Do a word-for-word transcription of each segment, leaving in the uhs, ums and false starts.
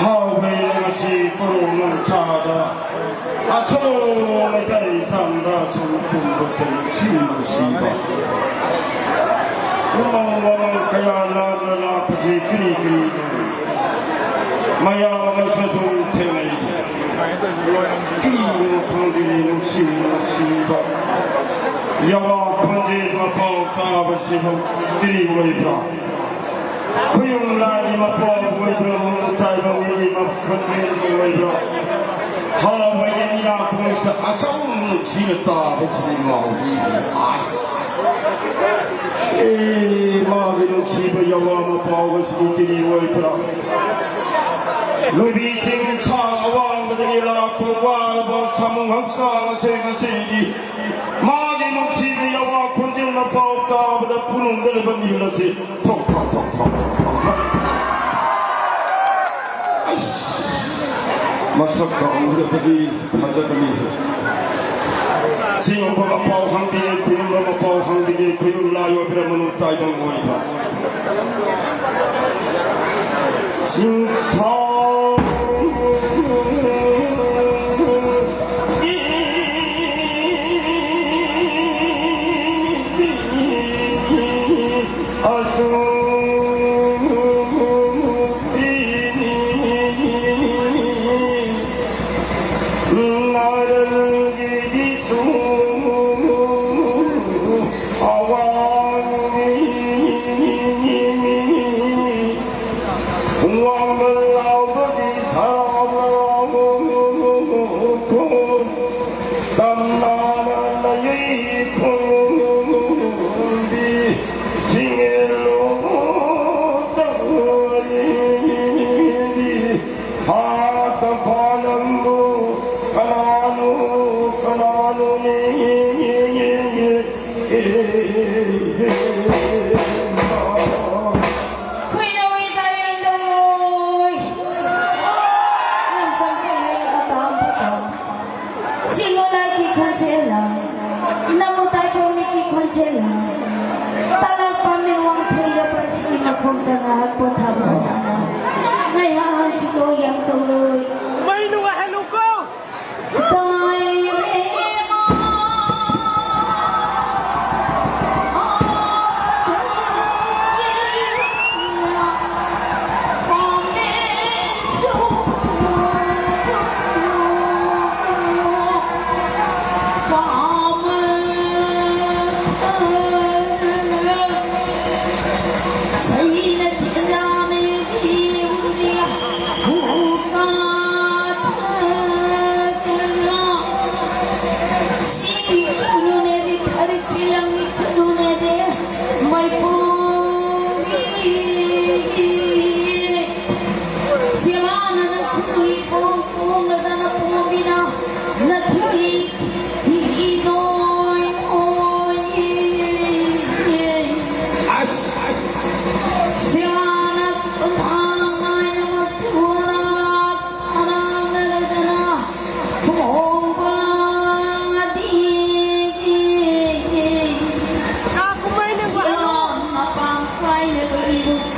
ꯍꯥꯎꯕꯩ ꯉꯁꯤ ꯀꯣꯔꯣꯡ ꯅꯨꯡꯁꯥꯗ ꯑꯁꯣꯝ ꯃꯩꯇꯩ ꯊꯥꯡꯗ ꯁꯨꯝ ꯀꯨꯝꯕꯁꯤꯗ ꯅꯨꯡꯁꯤ ꯅꯨꯡꯁꯤꯕ ꯎꯃꯪ ꯋꯥꯃꯪ ꯀꯌꯥ ꯂꯥꯞꯅ ꯂꯥꯛꯄꯁꯤ ꯀꯔꯤ ꯀꯔꯤꯅꯣ? ꯃꯌꯥꯝ ꯑꯃꯁꯨ ꯁꯨꯝ ꯊꯦꯡꯅꯩ꯫ ꯀꯔꯤꯅꯣ ꯈꯪꯗꯦ, ꯅꯨꯡꯁꯤ ꯅꯨꯡꯁꯤꯕ ꯌꯥꯋꯥ ꯈꯣꯟꯖꯦꯜ ꯃꯄꯥꯎ ꯇꯥꯕꯁꯤꯕꯨ ꯀꯔꯤ ꯑꯣꯏꯕ꯭ꯔꯥ? ꯈꯨꯌꯨꯝ ꯂꯥꯏꯒꯤ ꯃꯄꯥꯎ ꯑꯣꯏꯕ꯭ꯔꯥ? ꯃꯑꯣꯡ ꯇꯥꯏꯕ ꯃꯤꯒꯤ ꯈꯣꯟꯖꯦꯜ ꯑꯣꯏꯕ꯭ꯔꯥ? ꯍꯔꯥꯎꯕꯒꯤ ꯏꯅꯥꯛ ꯈꯨꯟꯁꯤꯗ ꯑꯁꯨꯝ ꯅꯨꯡꯁꯤꯅ ꯇꯥꯕꯁꯤꯗꯤ ꯉꯥꯎꯕꯤꯔꯦ꯫ ꯑꯁ! ꯑꯦ, ꯃꯥꯒꯤ ꯅꯨꯡꯁꯤꯕ ꯌꯥꯋꯥ ꯃꯄꯥꯎ ꯑꯁꯤꯗꯤ ꯀꯔꯤ ꯑꯣꯏꯕ꯭ꯔꯥ? ꯅꯨꯄꯤꯁꯤꯡ ꯁꯥ ꯑꯋꯥꯡꯕꯗꯒꯤ ꯂꯥꯛꯄ ꯋꯥꯔꯕ ꯁꯥꯃꯨ ꯍꯛꯆꯥꯡ ꯑꯁꯦ ꯉꯁꯤꯗꯤ ꯃꯥꯒꯤ ꯅꯨꯡꯁꯤꯕ ꯌꯥꯋꯥ ꯈꯣꯟꯖꯦꯜꯅ ꯄꯥꯎ ꯇꯥꯕꯗ ꯄꯨꯛꯅꯤꯡꯗ ꯂꯩꯕ ꯃꯤꯍꯨꯜ ꯑꯁꯤ ꯊꯣꯛ ꯊꯣꯛ ꯊꯣꯛ ꯊꯣꯛ ꯊꯣꯛ ꯊꯣꯛ ꯊꯣꯛ꯫ ꯑꯁ! ꯃꯁꯛꯀ ꯎꯔꯕꯗꯤ ꯐꯖꯕꯅꯤ꯫ ꯁꯤꯒꯨꯝꯕ ꯃꯄꯥꯎ ꯍꯪꯕꯤꯌꯦ, ꯈꯨꯌꯨꯝꯕ ꯃꯄꯥꯎ ꯍꯪꯕꯤꯌꯦ, ꯈꯨꯌꯨꯝ ꯂꯥꯏ ꯑꯣꯏꯕ꯭ꯔꯥ, ꯃꯅꯨꯡ ꯇꯥꯏꯕꯪ ꯑꯣꯏꯕ꯭ꯔꯥ? ꯆꯤꯡꯁꯥꯡ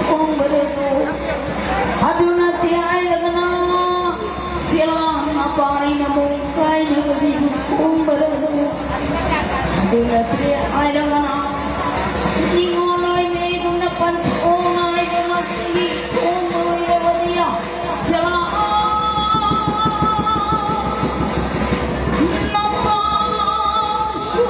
ꯈꯣꯡꯕꯗꯨ, ꯑꯗꯨ ꯅꯠꯇꯦ ꯍꯥꯏꯔꯒꯅ ꯁꯦꯜ ꯃꯄꯥꯔꯤꯅ ꯑꯃꯨꯛ ꯀꯥꯏꯅꯕꯒꯤ ꯈꯣꯡꯕꯗꯨ, ꯑꯗꯨ ꯅꯠꯇꯦ ꯍꯥꯏꯔꯒꯅ ꯅꯤꯉꯣꯜ ꯑꯣꯏꯅ ꯏꯕꯨꯡꯅ ꯄꯟꯊꯣꯡ ꯅꯥꯏꯗꯅ ꯈꯣꯡꯕ ꯑꯣꯏꯔꯕꯗꯤ ꯁꯦꯜ ꯃꯄꯥꯁꯨ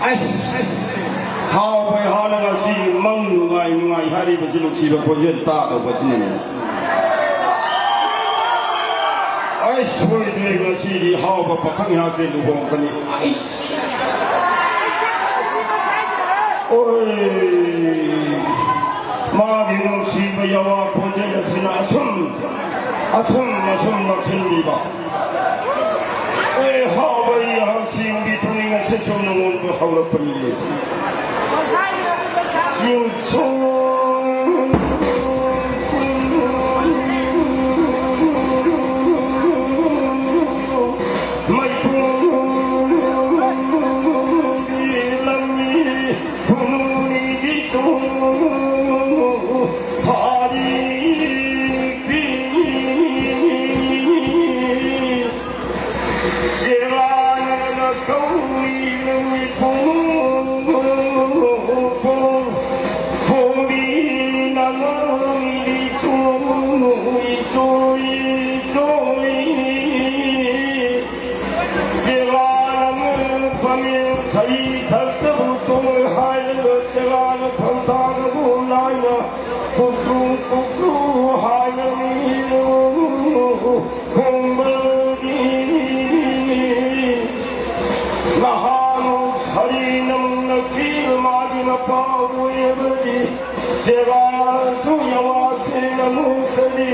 ꯑꯁ! ꯍꯥꯎꯕꯩ ꯍꯥꯎꯅ ꯉꯁꯤ ꯃꯪ ꯅꯨꯡꯉꯥꯏ ꯅꯨꯡꯉꯥꯏ ꯍꯥꯏꯔꯤꯕꯁꯤ ꯅꯨꯡꯁꯤꯕ ꯈꯣꯟꯖꯦꯜ ꯇꯥꯗꯧꯕꯁꯤꯅꯅꯦ꯫ ꯑꯩ ꯁꯣꯏꯗ꯭ꯔꯦ, ꯉꯁꯤꯗꯤ ꯍꯥꯎꯕ ꯄꯥꯈꯪ ꯏꯍꯥꯛꯁꯦ ꯂꯨꯍꯣꯡꯒꯅꯤ꯫ ꯑꯩꯁ! ꯑꯣꯏ! ꯃꯥꯒꯤ ꯅꯨꯡꯁꯤꯕ ꯌꯥꯋꯥ ꯈꯣꯟꯖꯦꯜ ꯑꯁꯤꯅ ꯑꯁꯨꯝ, ꯑꯁꯨꯝ, ꯑꯁꯨꯝ ꯅꯛꯁꯤꯟꯕꯤꯕ꯫ ꯑꯦ, ꯍꯥꯎꯕ ꯏꯍꯥꯛꯁꯤꯡꯒꯤ ꯄꯨꯛꯅꯤꯡ ꯑꯁꯤꯁꯨ ꯅꯉꯣꯟꯗ ꯍꯧꯔꯛꯄꯅꯤ꯫ ꯆꯤꯡꯁꯣꯡ ꯃꯩꯄꯨꯡꯒꯤ ꯂꯝꯕꯤ ꯊꯨꯝꯒꯤ ꯆꯣꯡ ꯐꯥꯔꯤ ꯄꯤ꯫ ꯆꯦꯔꯥꯅ ꯀꯧꯏ ꯅꯨꯃꯤꯠ ꯄꯨꯡ ꯄꯨꯡ ꯄꯣꯝꯕꯤꯅ ꯉꯥꯡꯂꯤ ꯆꯣꯏ ꯆꯣꯏ ꯆꯣꯏ꯫ ꯆꯦꯔꯥꯅ ꯄꯥꯃꯦꯟ ꯁꯩ ꯊꯛꯇꯕꯨ ꯇꯣꯡ ꯍꯥꯏꯔꯒ ꯆꯦꯔꯥꯅ ꯐꯝꯊꯥꯅꯕꯨ ꯂꯥꯏꯅ ꯀꯨꯀ꯭ꯔꯨ ꯀꯨꯀ꯭ꯔꯨ ꯍꯥꯏꯅ ꯃꯤꯅ ꯈꯣꯡꯕꯗꯤ ꯅꯍꯥꯟ ꯁꯥꯔꯤ ꯅꯧꯅ ꯊꯤꯕ ꯃꯥꯒꯤ ꯃꯄꯥ ꯑꯣꯏꯔꯕꯗꯤ ꯆꯦꯔꯥꯁꯨ ꯌꯥꯋꯥꯁꯦ ꯅꯃꯨꯛꯇꯗꯤ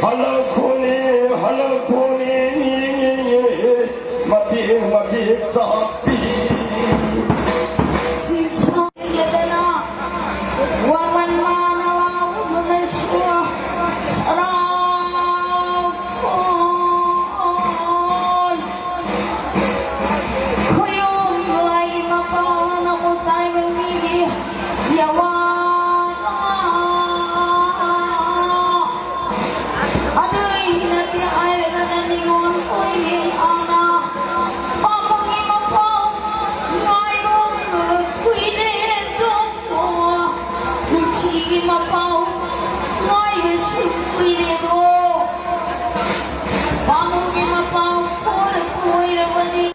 ꯍꯜꯂꯛꯈꯣꯅꯦ, ꯍꯜꯂꯛꯈꯣꯅꯦ, ꯃꯇꯦꯛ ꯃꯇꯦꯛ ꯆꯥꯛꯄꯤ꯫ ꯁꯤꯡꯁꯥꯡꯂꯗꯅ ꯋꯥꯃꯟ ꯃꯥꯅ ꯁꯤꯒꯤ ꯃꯄꯥꯎ ꯉꯥꯏꯕꯁꯨ ꯀꯨꯏꯔꯦꯗꯣ꯫ ꯄꯥꯃꯨꯒꯤ ꯃꯄꯥꯎ ꯄꯣꯔ ꯀꯣꯏꯔꯕꯅꯤ꯫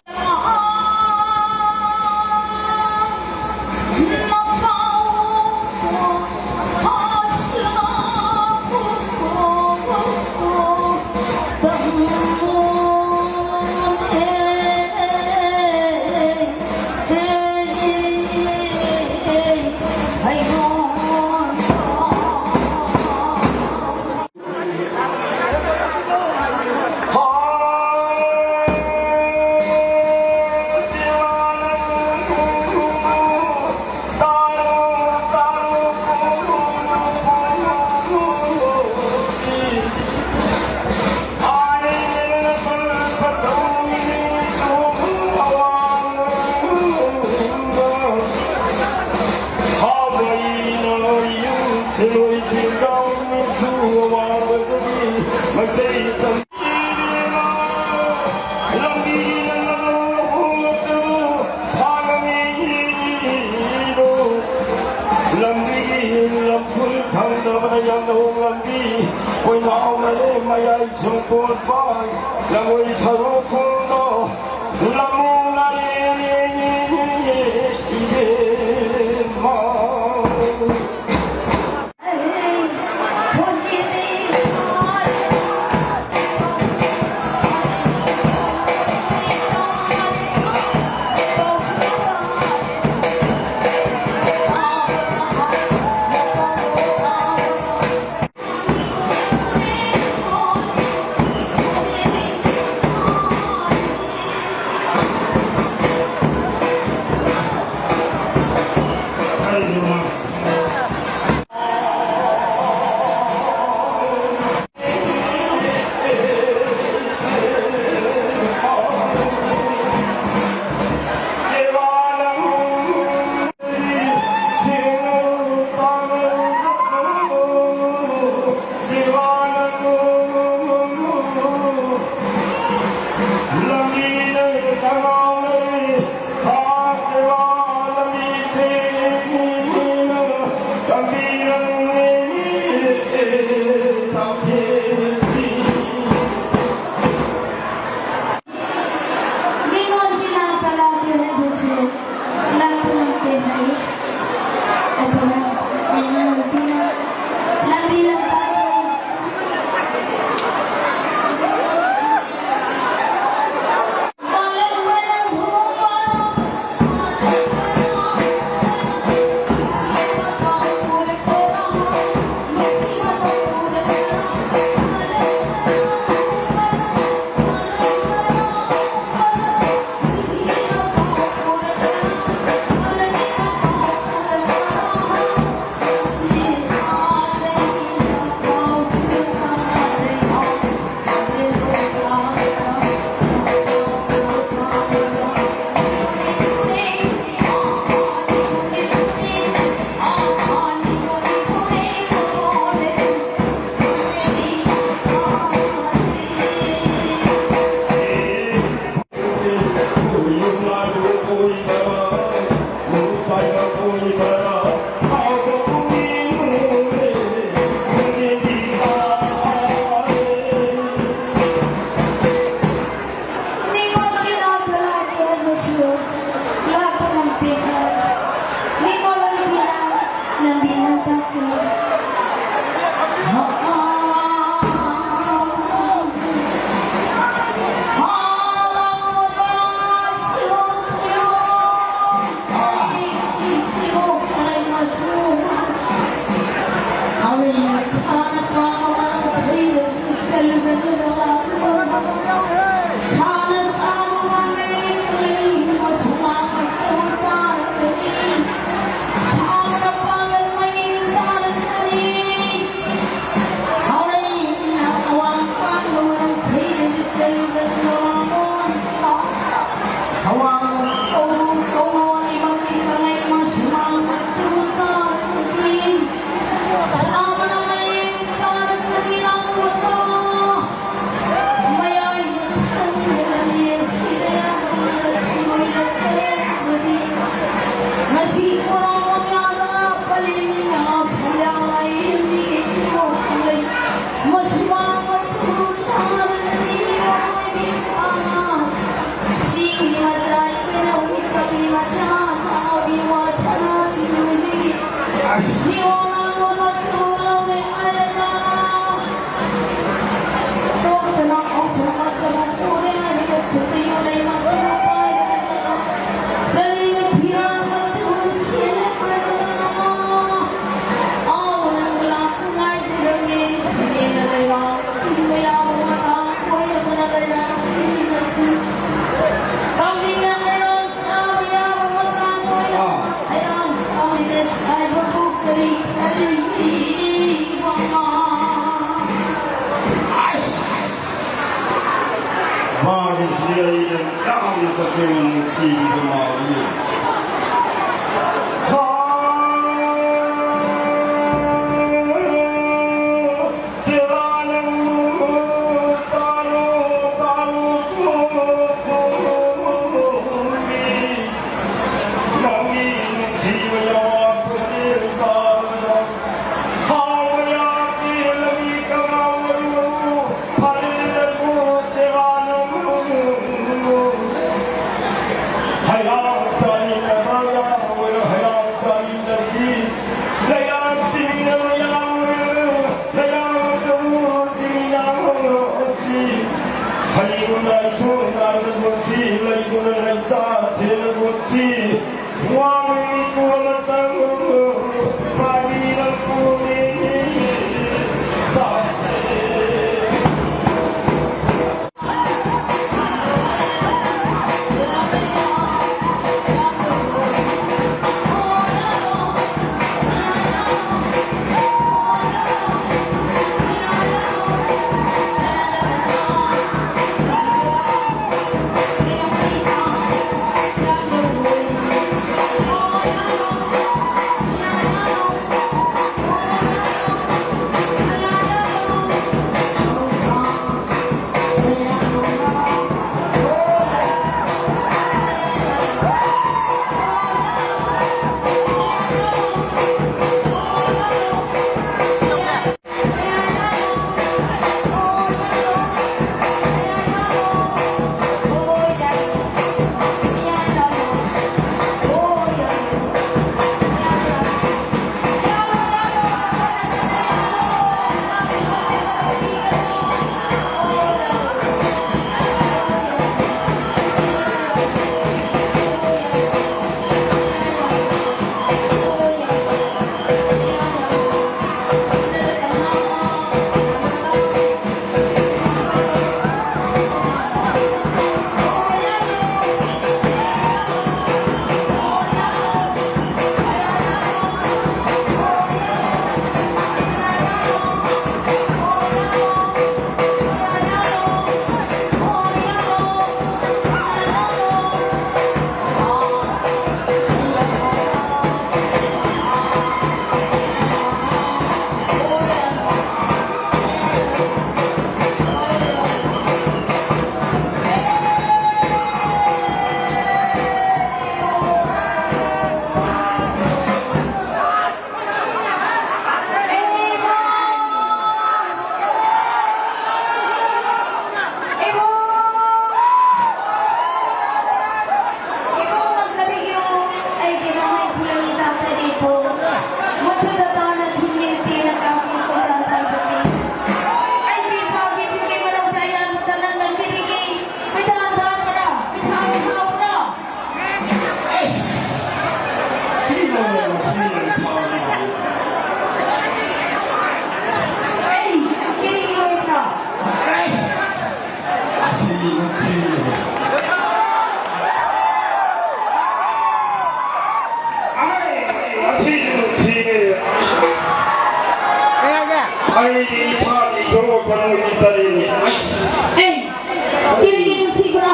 ꯃꯄꯥꯎ ꯍꯥꯁꯤꯅ ꯂꯝꯕꯤꯒꯤ ꯂꯝꯐꯨꯜ ꯊꯪꯗꯕꯗ ꯌꯥꯝꯅ ꯍꯣꯡꯂꯝꯕꯤ ꯑꯣꯏꯅ ꯍꯧꯅꯔꯦ꯫ ꯃꯌꯥꯏ ꯁꯣꯡꯄꯣꯟ ꯄꯥꯏ ꯂꯝꯒꯣꯏ ꯁꯔꯨ ꯈꯣꯡꯗꯣ ꯂꯝꯃꯣꯡ ꯅꯥꯔꯦꯅꯦ ꯏꯕꯦꯝꯃ꯫ ꯃꯤꯉꯣꯟꯗꯤ ꯂꯥꯛꯄ ꯂꯥꯛꯇꯦ ꯍꯥꯏꯕꯁꯨ ꯂꯥꯛꯄ ꯂꯥꯛꯇꯦ ꯍꯥꯏ꯫ ꯑꯗꯨꯅ ꯑꯩꯅ ꯅꯨꯄꯤꯅ ꯂꯝꯕꯤ ꯂꯝꯄꯥꯛꯇ ꯑꯩꯅ ꯌꯥꯝꯅ ꯇꯁꯦꯡꯅ ꯅꯨꯡꯁꯤꯕꯤꯕ ꯃꯥꯜꯂꯤ꯫ ꯑꯩꯗꯤ ꯏꯁꯥꯒꯤ ꯏꯊꯣꯛꯄ ꯊꯃꯣꯏꯒꯤ ꯇꯔꯦꯠꯅꯤ꯫ ꯑꯩ ꯀꯔꯤꯒꯤ ꯅꯨꯡꯁꯤꯕ꯭ꯔꯥ?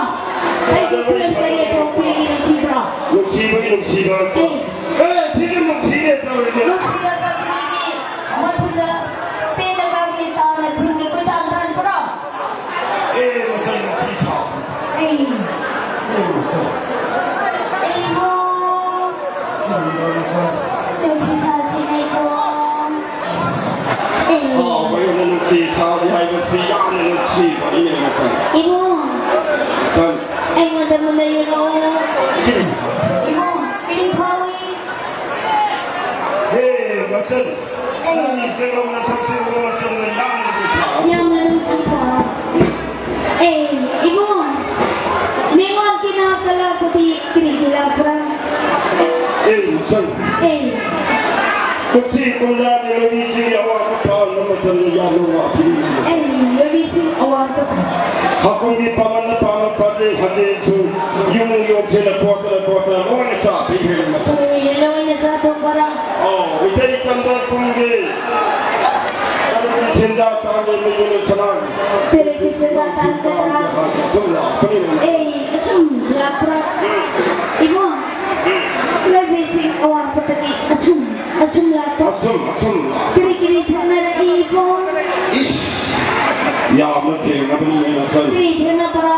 ꯑꯩꯒꯤ ꯈꯨꯂꯪ ꯇꯔꯦꯠꯇꯣ ꯀꯔꯤꯒꯤ ꯅꯨꯡꯁꯤꯕ꯭ꯔꯥ? ꯅꯨꯡꯁꯤꯕꯒꯤ ꯅꯨꯡꯁꯤꯕ꯫ ꯑꯦ, ꯑꯦ, ꯁꯤꯗꯤ ꯅꯨꯡꯁꯤꯅꯦ ꯇꯧꯔꯤꯁꯦ꯫ ꯅꯨꯡꯁꯤꯔꯒ ꯀꯔꯤꯒꯤ ꯃꯁꯤꯗ ꯄꯦꯟꯅ ꯀꯔꯤ ꯇꯥꯅ ꯊꯤꯟꯒꯦ ꯀꯣꯏꯇꯥꯟ ꯇꯥꯟꯕ꯭ꯔꯣ? ꯑꯦ, ꯃꯁꯛ ꯅꯨꯡꯁꯤ ꯁꯥꯕ꯫ ꯑꯩ ꯑꯦ, ꯃꯁꯛ꯫ ꯑꯩꯕꯨ ꯀꯔꯤꯅꯣ ꯃꯁꯛ? ꯅꯨꯡꯁꯤ ꯁꯥꯁꯤꯅꯦꯀꯣ꯫ ꯑꯦ꯫ ꯍꯥꯎꯕ ꯌꯥꯝꯅ ꯅꯨꯡꯁꯤ ꯁꯥꯕꯤ ꯍꯥꯏꯕꯁꯤ ꯌꯥꯝꯅ ꯅꯨꯡꯁꯤꯕ ꯏꯅꯦ ꯃꯁꯛ꯫ ꯏꯕꯨꯡ꯫ ꯃꯁꯛ꯫ ꯑꯩꯉꯣꯟꯗ ꯃꯨꯟꯅ ꯌꯦꯡꯉꯛꯑꯣ꯫ ꯀꯔꯤ? ꯏꯕꯨꯡ, ꯀꯔꯤ ꯐꯥꯎꯏ? ꯍꯦ, ꯃꯁꯛ꯫ ꯑꯦ꯫ ꯅꯪꯒꯤ ꯆꯦꯔꯪ ꯅꯁꯛꯁꯤ ꯎꯕ ꯃꯇꯝꯗ ꯌꯥꯝꯅ ꯅꯨꯡꯁꯤ꯫ ꯌꯥꯝꯅ ꯅꯨꯡꯁꯤꯕ꯫ ꯑꯦ, ꯏꯕꯨꯡ, ꯅꯤꯉꯣꯜꯒꯤ ꯅꯥꯛꯇ ꯂꯥꯛꯄꯗꯤ ꯀꯔꯤꯒꯤ ꯂꯥꯛꯄ꯭ꯔꯥ? ꯑꯦ, ꯏꯆꯟ꯫ ꯑꯦ꯫ ꯀꯨꯝꯁꯤ ꯀꯨꯝꯖꯥꯒꯤ ꯂꯧꯃꯤꯁꯤꯡꯒꯤ ꯑꯋꯥꯕ ꯄꯥꯝꯕ ꯃꯇꯝꯗ ꯌꯥꯝꯅ ꯋꯥꯈꯤꯕꯅꯤ꯫ ꯑꯦ, ꯂꯧꯃꯤꯁꯤꯡ ꯑꯋꯥꯕ ꯍꯥꯀꯨꯝꯒꯤ ꯄꯥꯡꯒꯜꯅ ꯄꯥꯡꯒꯜ ꯐꯗꯦ ꯍꯟꯗꯦꯁꯨ ꯌꯨꯝ ꯌꯣꯛꯁꯤꯟꯅ ꯈꯣꯠꯇꯅ ꯈꯣꯠꯇꯅ ꯂꯣꯏꯅ ꯆꯥꯕꯤꯈ꯭ꯔꯦ ꯃꯇꯝ꯫ ꯑꯦ, ꯂꯣꯏꯅ ꯆꯥꯊꯣꯛꯄ꯭ꯔꯥ? ꯑꯣ, ꯏꯊꯩ ꯇꯝꯗ ꯀꯨꯝꯒꯦ꯫ ꯇꯔꯨꯛꯀꯤ ꯁꯦꯟꯖꯥ ꯇꯥꯟꯒꯦ ꯃꯌꯨꯝ ꯁꯅꯥꯒꯤ꯫ ꯇꯔꯨꯛꯀꯤ ꯁꯦꯟꯖꯥ ꯇꯥꯟꯒꯦ ꯇꯔꯥ꯫ ꯁꯨꯝ ꯂꯥꯛꯄꯅꯤꯅ꯫ ꯑꯦ, ꯑꯁꯨꯝ ꯂꯥꯛꯄ꯭ꯔꯥ? ꯏꯕꯨꯡ, ꯂꯧꯃꯤꯁꯤꯡ ꯑꯋꯥꯡꯕꯗꯒꯤ ꯑꯁꯨꯝ, ꯑꯁꯨꯝ ꯂꯥꯛꯄ꯫ ꯑꯁꯨꯝ, ꯑꯁꯨꯝ ꯂꯥꯛꯄ꯫ ꯀꯔꯤ ꯀꯔꯤ ꯊꯦꯡꯅꯔꯛꯏ ꯏꯕꯨꯡ? ꯏꯁ, ꯌꯥꯝꯅ ꯊꯦꯡꯅꯕꯅꯤꯅꯦ ꯃꯁꯜ꯫ ꯀꯔꯤ ꯊꯦꯡꯅꯕ꯭ꯔꯥ?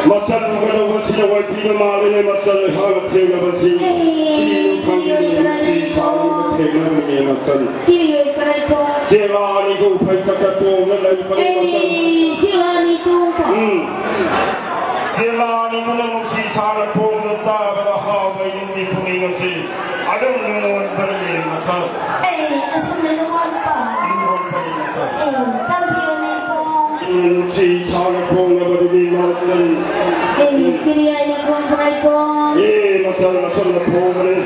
ꯃꯁꯜ ꯎꯒꯗꯧꯕꯁꯤꯅ ꯋꯥꯏꯊꯤꯕ ꯃꯥꯜꯂꯤꯅꯦ ꯃꯁꯜ ꯑꯩꯍꯥꯛꯅ ꯊꯦꯡꯅꯕꯁꯤ꯫ ꯑꯦ, ꯀꯔꯤꯅꯣ ꯈꯪꯗꯦ, ꯀꯔꯤ ꯑꯣꯏꯕ꯭ꯔꯥ ꯅꯨꯡꯁꯤ ꯁꯥꯅꯕ ꯊꯦꯡꯅꯕꯅꯦ ꯃꯁꯜ꯫ ꯀꯔꯤ ꯑꯣꯏꯕ꯭ꯔꯥ ꯏꯕꯨꯡ? ꯆꯦꯂꯥ ꯑꯅꯤꯗꯨ ꯐꯩ ꯈꯛꯇ ꯇꯣꯡꯅ ꯂꯩꯕꯅꯦ ꯃꯁꯜ꯫ ꯑꯦ, ꯆꯦꯂꯥ ꯑꯅꯤ ꯇꯣꯡꯕ꯫ ꯎꯝ꯫ ꯆꯦꯂꯥ ꯑꯅꯤꯗꯨꯅ ꯅꯨꯡꯁꯤ ꯁꯥꯅ ꯈꯣꯡꯗ ꯇꯥꯕꯗ ꯍꯥꯎꯕ ꯌꯨꯝꯒꯤ ꯄꯨꯛꯅꯤꯡ ꯑꯁꯤ ꯑꯗꯨꯝ ꯅꯨꯡꯉꯣꯟꯕꯅ ꯌꯦꯡꯕ ꯁꯥꯏ꯫ ꯑꯦ, ꯑꯁꯨꯝꯅ ꯅꯨꯡꯉꯣꯟꯕ꯫ ꯅꯨꯡꯉꯣꯟꯕꯅ ꯌꯦꯡꯕ ꯁꯥꯏ꯫ ꯑꯦ, ꯇꯝꯕꯤꯌꯨꯅꯦ ꯏꯕꯨꯡ꯫ ꯅꯨꯡꯁꯤ ꯁꯥꯅ ꯈꯣꯡꯅꯕꯗꯨꯒꯤ ꯃꯔꯛꯇꯅꯤ꯫ ꯑꯦ, ꯀꯔꯤ ꯍꯥꯏꯅ ꯈꯣꯡꯕ꯭ꯔꯥ ꯏꯕꯨꯡ? ꯑꯦ, ꯃꯁꯜ ꯑꯁꯨꯝꯅ ꯈꯣꯡꯕꯅꯤ꯫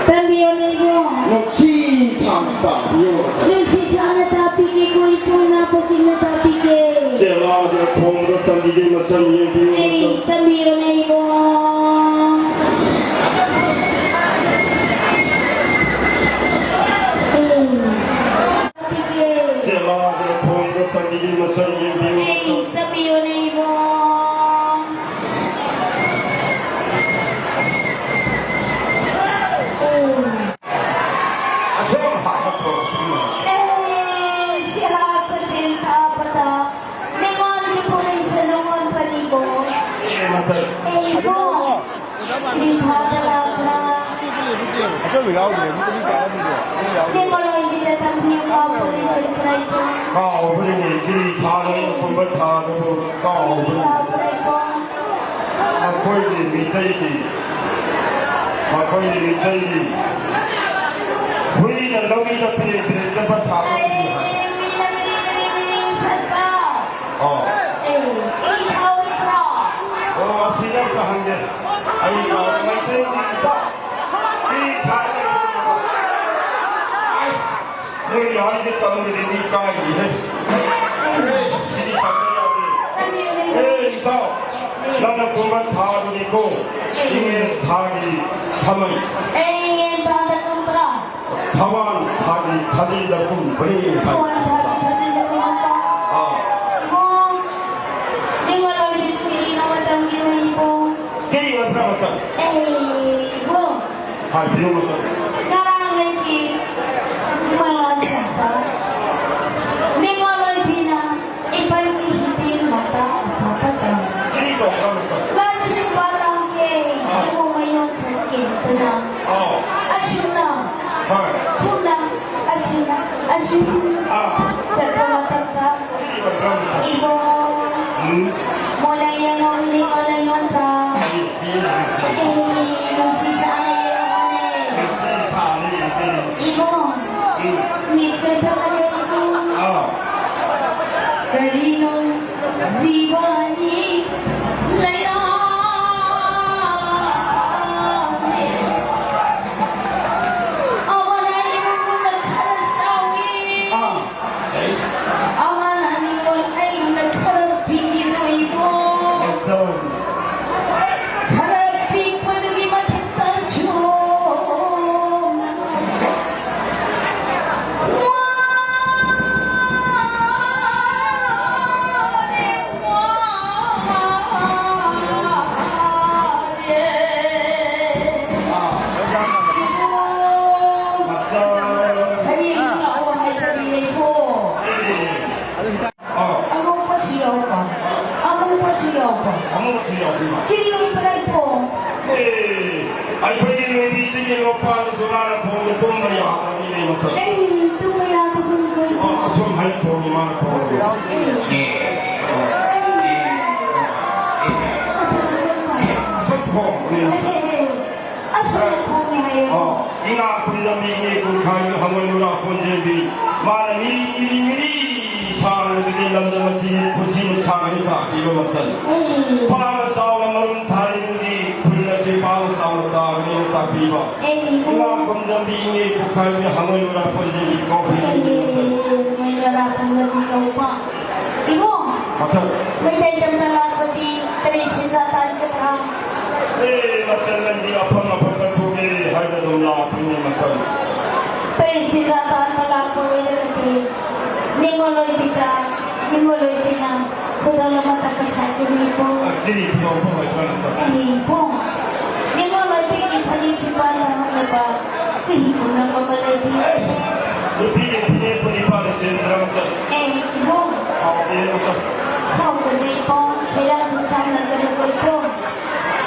ꯇꯝꯕꯤꯌꯨꯅꯦ ꯏꯕꯨꯡ꯫ ꯅꯨꯡꯁꯤ ꯁꯥꯅ ꯇꯥꯛꯄꯤꯌꯨ꯫ ꯅꯨꯡꯁꯤ ꯁꯥꯅ ꯇꯥꯛꯄꯤꯒꯦ, ꯑꯩꯈꯣꯏ ꯏꯄꯨ ꯏꯅꯥꯎꯄꯥꯁꯤꯡꯅ ꯇꯥꯛꯄꯤꯒꯦ꯫ ꯆꯦꯂꯥꯗ ꯈꯣꯡꯕ ꯇꯝꯕꯤꯒꯦ, ꯃꯁꯜ ꯌꯦꯡꯕꯤꯌꯨ, ꯑꯦ, ꯃꯁꯜ꯫ ꯇꯝꯕꯤꯌꯨꯅꯦ ꯏꯕꯨꯡ꯫ ꯑꯦ꯫ ꯑꯦ, ꯏꯕꯣ, ꯀꯔꯤ ꯊꯥꯗ ꯂꯥꯛꯄ꯭ꯔꯥ? ꯑꯆꯣꯏꯕ ꯌꯥꯎꯗ꯭ꯔꯦ, ꯃꯤ ꯑꯅꯤ ꯀꯥꯔꯝꯃꯤꯗꯣ, ꯑꯅꯤ ꯌꯥꯎꯗ꯭ꯔꯦ꯫ ꯅꯤꯡꯉꯣꯜ ꯑꯣꯏꯕꯤꯗ ꯇꯝꯕꯤꯌꯨ, ꯀꯥꯎꯕꯅꯤ ꯆꯠꯈ꯭ꯔꯦ ꯏꯕꯣ꯫ ꯀꯥꯎꯕꯅꯤꯅꯦ, ꯀꯔꯤ ꯊꯥꯅꯣ, ꯀꯨꯝꯕ ꯊꯥꯗꯨꯕꯨ ꯀꯥꯎꯕꯅꯤ꯫ ꯀꯥꯎꯈ꯭ꯔꯦ ꯏꯕꯣ꯫ ꯃꯈꯣꯏꯒꯤ ꯃꯤꯇꯩꯒꯤ, ꯃꯈꯣꯏꯒꯤ ꯃꯤꯇꯩꯒꯤ ꯍꯨꯏꯅ ꯂꯧꯔꯤꯗ ꯐꯤꯔꯦ ꯐꯤꯔꯦ ꯆꯠꯄ ꯊꯥꯗꯣ ꯀꯔꯤ ꯍꯥꯏ? ꯑꯦ, ꯃꯤꯅ ꯃꯤꯔꯤ ꯃꯤꯔꯤ ꯃꯤꯔꯤ ꯁꯠꯄ꯫ ꯑꯣ꯫ ꯑꯦ, ꯏ ꯊꯥꯎ ꯂꯩꯇ꯭ꯔꯣ? ꯑꯣ, ꯑꯁꯤ ꯑꯝꯇ ꯍꯪꯒꯦ꯫ ꯑꯩ ꯀꯥꯎꯔꯦ, ꯃꯩꯇꯩꯒꯤ ꯏꯄꯥ꯫ ꯏ ꯊꯥꯏ꯫ ꯑꯁ, ꯅꯣꯏ ꯍꯥꯏꯁꯦ ꯇꯝꯒꯗꯤ ꯃꯤ ꯀꯥꯏꯔꯤꯍꯦ꯫ ꯑꯦ, ꯁꯤꯗꯤ ꯇꯝꯕ ꯌꯥꯗꯦ꯫ ꯑꯦ, ꯏꯇꯥꯎ, ꯅꯪꯅ ꯀꯨꯝꯕ ꯊꯥꯗꯨꯅꯤꯀꯣ, ꯏꯉꯦꯟ ꯊꯥꯒꯤ ꯊꯥꯃꯩ꯫ ꯑꯦ, ꯏꯉꯦꯟ ꯊꯥꯗ ꯀꯨꯝꯕ꯭ꯔꯥ? ꯊꯋꯥꯟ ꯊꯥꯒꯤ ꯊꯥꯖꯤꯟꯗ ꯀꯨꯝꯕꯅꯤ ꯍꯥꯏ꯫ ꯊꯋꯥꯟ ꯊꯥꯒꯤ ꯊꯥꯖꯤꯟꯗ ꯀꯨꯝꯕ꯫ ꯑꯥ꯫ ꯏꯕꯣ, ꯅꯤꯡꯉꯣꯜ ꯑꯣꯏꯕꯤꯁꯤ ꯀꯔꯤꯅꯣ ꯃꯇꯝꯒꯤ ꯑꯣꯏ ꯏꯕꯣ? ꯀꯔꯤ ꯑꯣꯏꯕ꯭ꯔꯥ ꯃꯆꯟ? ꯑꯦ, ꯏꯕꯣ꯫ ꯍꯥꯏꯕꯤꯌꯨ ꯃꯆꯟ꯫ ꯉꯔꯥꯡ ꯅꯪꯒꯤ ꯃꯉꯥ ꯁꯥꯕ ꯅꯤꯡꯉꯣꯜ ꯑꯣꯏꯕꯤꯅ ꯏꯕꯟꯒꯤ ꯍꯤꯗꯤꯡ ꯃꯇꯥ ꯑꯐꯕꯗ ꯀꯔꯤ ꯇꯧꯕ꯭ꯔꯥ ꯃꯆꯟ? ꯂꯟꯁꯤꯟꯕ ꯂꯥꯡꯒꯦ, ꯑꯥ꯫ ꯏꯕꯨꯡ ꯃꯌꯣꯟ ꯆꯠꯀꯦ ꯍꯥꯏꯗꯨꯅ꯫ ꯑꯥ꯫ ꯑꯁꯨꯝꯅ, ꯍꯣꯏ꯫ ꯁꯨꯝꯅ, ꯑꯁꯨꯝꯅ, ꯑꯁꯨꯝ ꯑꯥ꯫ ꯆꯠꯄ ꯃꯇꯝꯗ ꯀꯔꯤ ꯇꯧꯕ꯭ꯔꯥ ꯃꯆꯟ? ꯏꯕꯣ, ꯎꯝ꯫ ꯃꯣꯏꯅ ꯌꯦꯡꯉꯧ ꯅꯤꯡꯉꯣꯜ ꯑꯌꯣꯟꯗ꯫ ꯀꯔꯤ, ꯀꯔꯤ ꯃꯆꯟ? ꯑꯦ, ꯅꯨꯡꯁꯤ ꯁꯥꯅ ꯌꯦꯡꯉꯧꯅꯦ꯫ ꯅꯨꯡꯁꯤ ꯁꯥꯅ ꯌꯦꯡꯉꯧꯅꯦ꯫ ꯏꯕꯣ, ꯎꯝ꯫ ꯃꯤꯠꯁꯦ ꯊꯛꯑꯒ ꯏꯕꯣ꯫ ꯑꯥ꯫ ꯀꯔꯤꯅꯣ ꯖꯤꯕꯅꯤ ꯂꯩꯔꯥꯡꯅꯦ꯫ ꯑꯃꯅ ꯏꯕꯨꯡꯉꯣꯅ ꯈꯔ ꯆꯥꯎꯏ꯫ ꯑꯥ꯫ ꯑꯃꯅ ꯅꯤꯡꯉꯣꯜ ꯑꯩꯅ ꯈꯔ ꯄꯤꯛꯏ ꯏꯕꯣ꯫ ꯃꯆꯧ꯫ ꯈꯔ ꯄꯤꯛꯄꯗꯨꯒꯤ ꯃꯊꯛꯇꯁꯨ ꯊꯣꯡꯉꯤ ꯃꯥꯅ ꯊꯣꯡꯉꯤ꯫ ꯑꯦ, ꯑꯦ, ꯑꯦ, ꯑꯁꯨꯝ ꯊꯣꯡꯉꯤ꯫ ꯑꯁꯨꯝ ꯊꯣꯡꯉꯤ ꯍꯥꯏꯌꯦ꯫ ꯑꯣ, ꯏꯉꯥ ꯈꯨꯟꯗꯝꯕꯤ ꯏꯅꯦ ꯀꯨꯟꯈꯥꯏꯕꯤ ꯍꯪꯉꯣꯏ ꯅꯨꯔꯥ ꯀꯣꯟꯖꯦꯟꯕꯤ꯫ ꯃꯥꯅ ꯃꯤꯔꯤ ꯃꯤꯔꯤ ꯁꯥꯡꯂꯕꯗꯤ ꯂꯝꯗꯝ ꯑꯁꯤꯒꯤ ꯄꯨꯟꯁꯤ ꯅꯨꯡꯁꯥꯡ ꯑꯅꯤ ꯇꯥꯛꯄꯤꯕ ꯃꯆꯜ꯫ ꯄꯥꯡ ꯆꯥꯎꯅ ꯃꯔꯨꯝ ꯊꯥꯔꯤꯕꯗꯤ ꯈꯨꯜ ꯑꯁꯤ ꯄꯥꯡ ꯆꯥꯎꯅ ꯇꯥꯒꯅꯤ ꯇꯥꯛꯄꯤꯕ꯫ ꯑꯦ, ꯏꯉꯥ ꯈꯨꯟꯗꯝꯕꯤ ꯏꯅꯦ ꯀꯨꯟꯈꯥꯏꯕꯤ ꯍꯪꯉꯣꯏ ꯅꯨꯔꯥ ꯀꯣꯟꯖꯦꯟꯕꯤ ꯀꯧꯕꯤ꯫ ꯑꯦ, ꯍꯪꯉꯣꯏ ꯅꯨꯔꯥ ꯀꯣꯟꯖꯦꯟꯕꯤ ꯀꯧꯕ꯫ ꯏꯕꯨꯡ, ꯃꯆꯜ꯫ ꯃꯩꯇꯩ ꯂꯝꯗ ꯂꯥꯛꯄꯗꯤ ꯀꯔꯤ ꯁꯦꯟꯖꯥ ꯇꯥꯟꯒꯗ꯭ꯔꯥ? ꯑꯦ, ꯃꯆꯜ, ꯅꯪꯗꯤ ꯑꯐꯪ ꯑꯐꯪꯕ ꯊꯣꯛꯑꯦ ꯍꯥꯏꯅ ꯑꯗꯨꯝ ꯂꯥꯛꯄꯅꯤ, ꯃꯆꯜ꯫ ꯀꯔꯤ ꯁꯦꯟꯖꯥ ꯇꯥꯟꯕ ꯂꯥꯛꯄ ꯑꯣꯏꯔꯒꯗꯤ ꯅꯤꯡꯉꯣꯜ ꯑꯣꯏꯕꯤꯗ, ꯅꯤꯡꯉꯣꯜ ꯑꯣꯏꯕꯤꯅ ꯈꯨꯗꯣꯜ ꯑꯃꯠꯇ ꯄꯩꯁꯥ ꯄꯤꯅꯤꯀꯣ꯫ ꯑ, ꯆꯤꯅꯤ ꯄꯤꯔꯛꯑꯣ, ꯄꯥꯝꯃꯦ, ꯃꯆꯜ꯫ ꯑꯦ, ꯏꯕꯨꯡ, ꯅꯤꯡꯉꯣꯜ ꯑꯣꯏꯕꯤꯒꯤ ꯐꯅꯦꯛ ꯐꯤꯕꯥꯟꯗ ꯍꯛꯅꯕ ꯀꯔꯤ ꯄꯨꯝꯅꯃꯛ ꯑꯃ ꯂꯩꯕꯤꯔꯦ꯫ ꯑꯁ, ꯅꯨꯄꯤꯒꯤ ꯐꯤꯅꯦꯛꯄꯨ ꯅꯤꯄꯥꯗ ꯁꯦꯝꯗ꯭ꯔ ꯃꯆꯜ? ꯑꯦ, ꯏꯕꯨꯡ꯫ ꯁꯥꯎꯗꯦ ꯃꯆꯜ꯫ ꯁꯥꯎꯗ꯭ꯔꯦ ꯏꯕꯨꯡ, ꯈꯦꯔꯥꯡ ꯈꯨꯠꯁꯥꯅ ꯀꯔꯤ ꯑꯣꯏꯕꯨꯡ?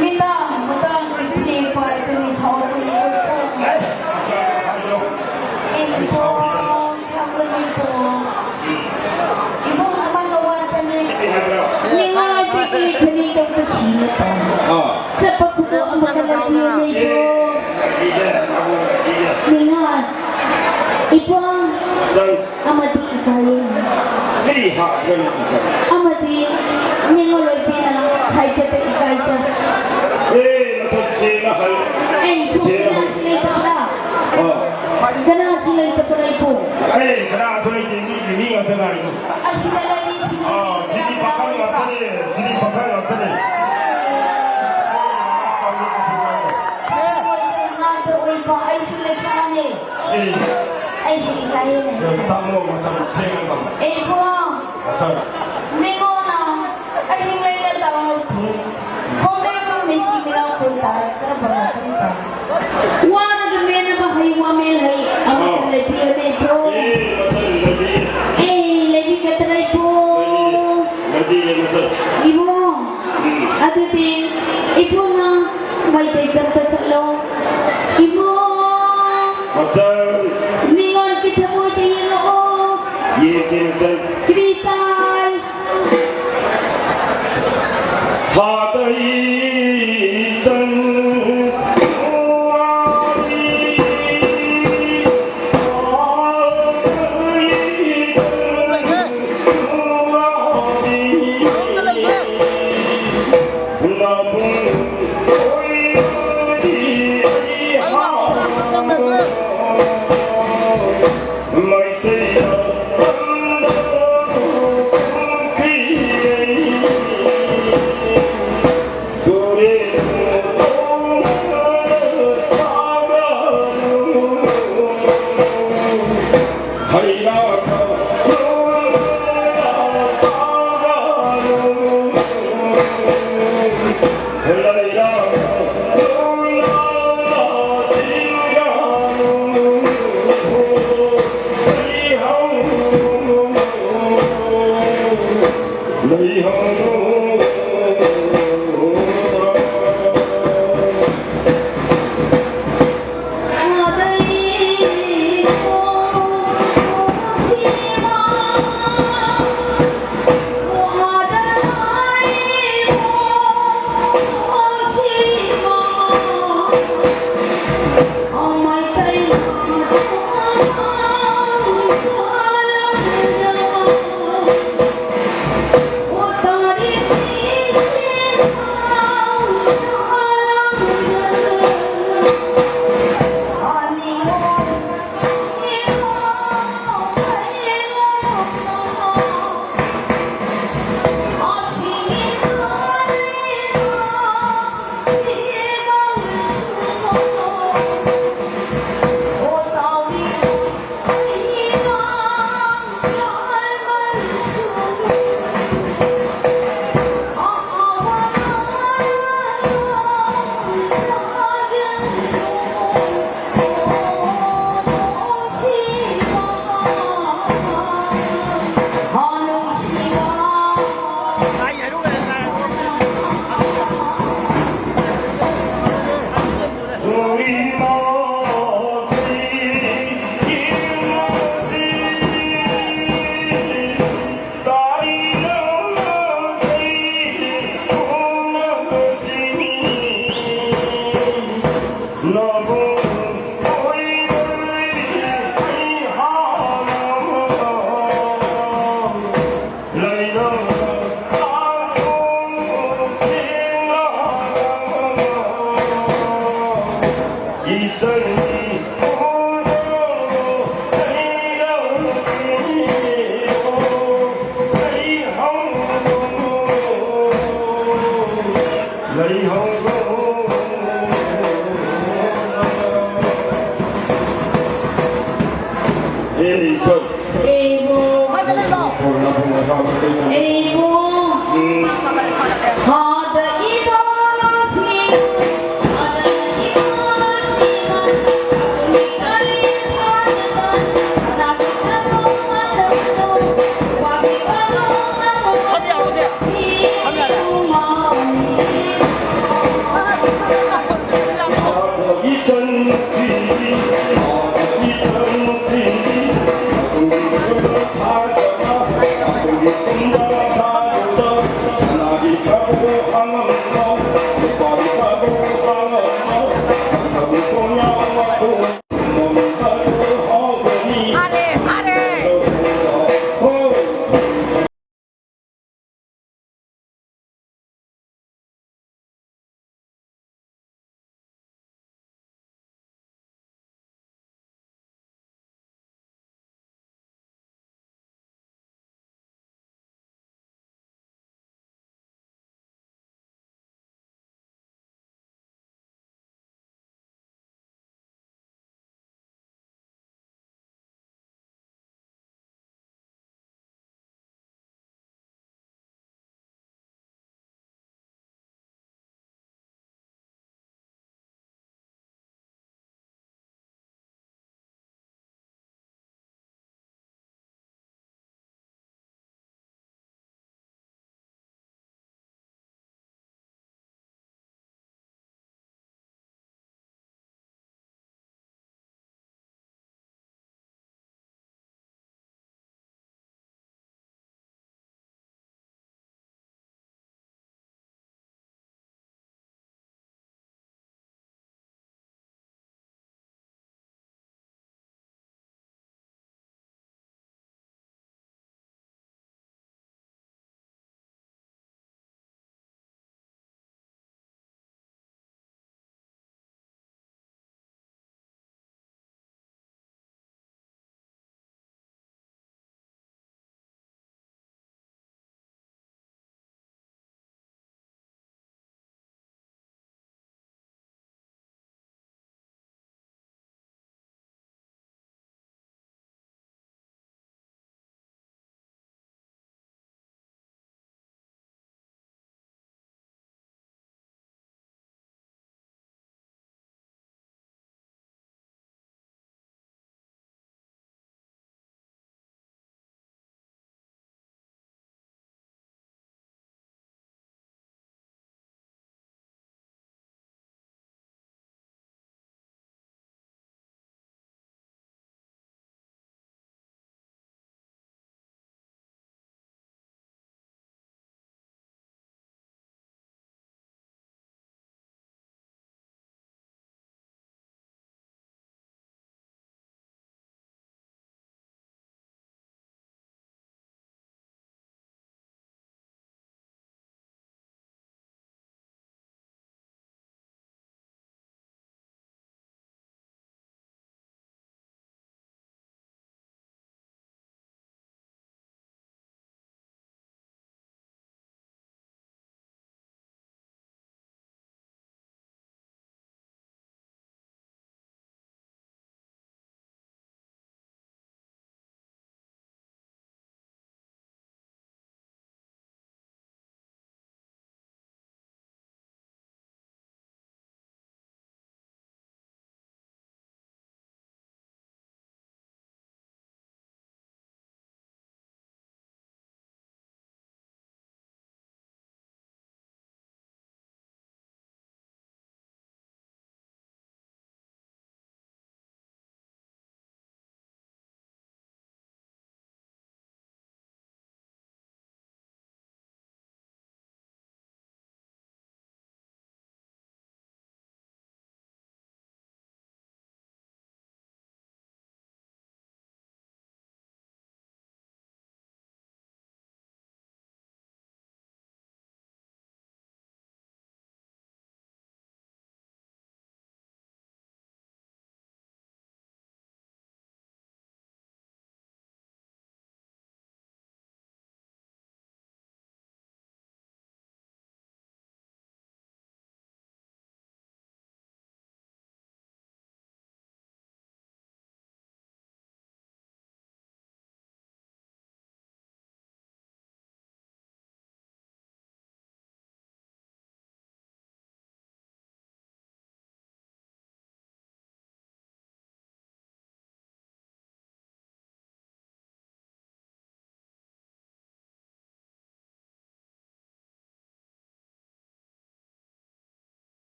ꯃꯤꯇꯥꯡ ꯃꯇꯥꯡꯒꯤ ꯐꯤꯅꯦꯛ ꯄꯥꯏꯗꯨꯅ ꯁꯥꯎꯗ꯭ꯔꯦ ꯏꯕꯨꯡ꯫ ꯑꯁ, ꯃꯆꯜ ꯍꯥꯏꯗꯣ꯫ ꯑꯦ, ꯑꯩ ꯁꯥꯎꯗꯦ꯫ ꯏꯕꯨꯡ, ꯁꯥꯎꯗ꯭ꯔꯦ ꯏꯕꯨꯡ꯫ ꯏꯕꯨꯡ ꯑꯃꯒ ꯋꯥꯠꯄꯅꯦ꯫ ꯀꯔꯤ ꯍꯥꯏꯕ꯭ꯔꯣ? ꯅꯤꯡꯉꯥꯏ ꯄꯤꯕꯤ ꯐꯅꯦꯛꯇꯣ ꯑꯝꯇ ꯁꯤꯅ ꯇꯥꯡ꯫ ꯑꯥ꯫ ꯆꯠꯄ ꯈꯨꯗꯣ ꯑꯃꯒ ꯂꯩꯕꯤꯌꯨ, ꯂꯩꯕꯤꯌꯨ꯫ ꯅꯤꯡꯉꯥꯏ꯫ ꯏꯕꯨꯡ꯫ ꯑꯃꯗꯤ ꯏꯀꯥꯏꯌꯦ꯫ ꯀꯔꯤ ꯍꯥꯏꯕꯅꯣ, ꯃꯆꯜ? ꯑꯃꯗꯤ ꯅꯤꯡꯉꯣꯜ ꯑꯣꯏꯕꯤꯅ ꯍꯥꯏꯕꯗ ꯏꯀꯥꯏꯕ꯫ ꯑꯦ, ꯃꯆꯜ, ꯁꯦꯡꯅ ꯍꯥꯏꯌꯨ꯫ ꯑꯩ ꯁꯦꯡꯅ ꯍꯥꯏꯌꯨ꯫ ꯀꯅꯥꯁꯨ ꯂꯩꯇꯕ꯭ꯔꯥ? ꯑꯥ꯫ ꯀꯅꯥꯁꯨ ꯂꯩꯇꯕ꯭ꯔꯥ, ꯏꯕꯨꯡ? ꯑꯦ, ꯀꯅꯥꯁꯨ ꯂꯩꯇꯦ, ꯃꯤꯒꯤ ꯃꯤ ꯉꯥꯛꯇ ꯉꯥꯏꯔꯦ꯫ ꯑꯁꯤꯗ ꯂꯩꯔꯤꯁꯤꯡꯁꯤ ꯑꯥ, ꯁꯤꯗꯤ ꯄꯥꯈꯪ ꯉꯥꯛꯇꯅꯦ, ꯁꯤꯗꯤ ꯄꯥꯈꯪ ꯉꯥꯛꯇꯅꯦ꯫ ꯉꯥꯛꯇ ꯑꯣꯏꯕ ꯑꯩꯁꯨ ꯂꯩꯁꯥꯅꯦ꯫ ꯑꯦ꯫ ꯑꯩꯁꯨ ꯏꯀꯥꯏꯌꯦꯅꯦ꯫ ꯑꯦ, ꯇꯥꯃꯣ, ꯃꯆꯜ ꯁꯦꯡꯅ ꯇꯝꯃꯣ꯫ ꯑꯦ, ꯏꯕꯨꯡꯉꯣ꯫ ꯃꯆꯜ꯫ ꯅꯤꯉꯣꯜꯅ ꯑꯍꯤꯡ ꯂꯩꯅ ꯇꯧꯔꯛꯈꯤ꯫ ꯈꯣꯡꯂꯩ ꯈꯣꯡꯂꯩ ꯆꯤꯡ ꯂꯥꯎ ꯈꯨꯜ ꯇꯥꯔꯛꯇ꯭ꯔꯕ ꯃꯇꯝꯗ꯫ ꯋꯥꯔꯒ ꯃꯦꯟꯅꯕ ꯍꯩ, ꯋꯥꯃꯦꯟ ꯍꯩ ꯑꯃꯠꯇ ꯑꯥ꯫ ꯂꯩꯕꯤꯔꯕ ꯏꯕꯨꯡꯉꯣ? ꯑꯦ, ꯃꯆꯜ, ꯂꯩꯕꯤꯌꯦ꯫ ꯑꯦ, ꯂꯩꯕꯤꯒꯗ꯭ꯔꯥ ꯏꯕꯨꯡꯉꯣ? ꯂꯩꯕꯤꯌꯦ, ꯂꯩꯕꯤꯌꯦ, ꯃꯆꯜ꯫ ꯏꯕꯨꯡꯉꯣ, ꯎꯝ꯫ ꯑꯗꯨꯗꯤ ꯏꯕꯨꯡꯅ ꯃꯩꯇꯩ ꯇꯝꯇ ꯆꯠꯂꯣ꯫ ꯏꯕꯨꯡꯉꯣ, ꯃꯆꯜ꯫ ꯅꯤꯉꯣꯜꯒꯤ ꯊꯃꯣꯏꯗ ꯌꯦꯡꯉꯛꯑꯣ꯫ ꯀ꯭ꯔꯤꯇꯥꯏ꯫ Emo. Emo.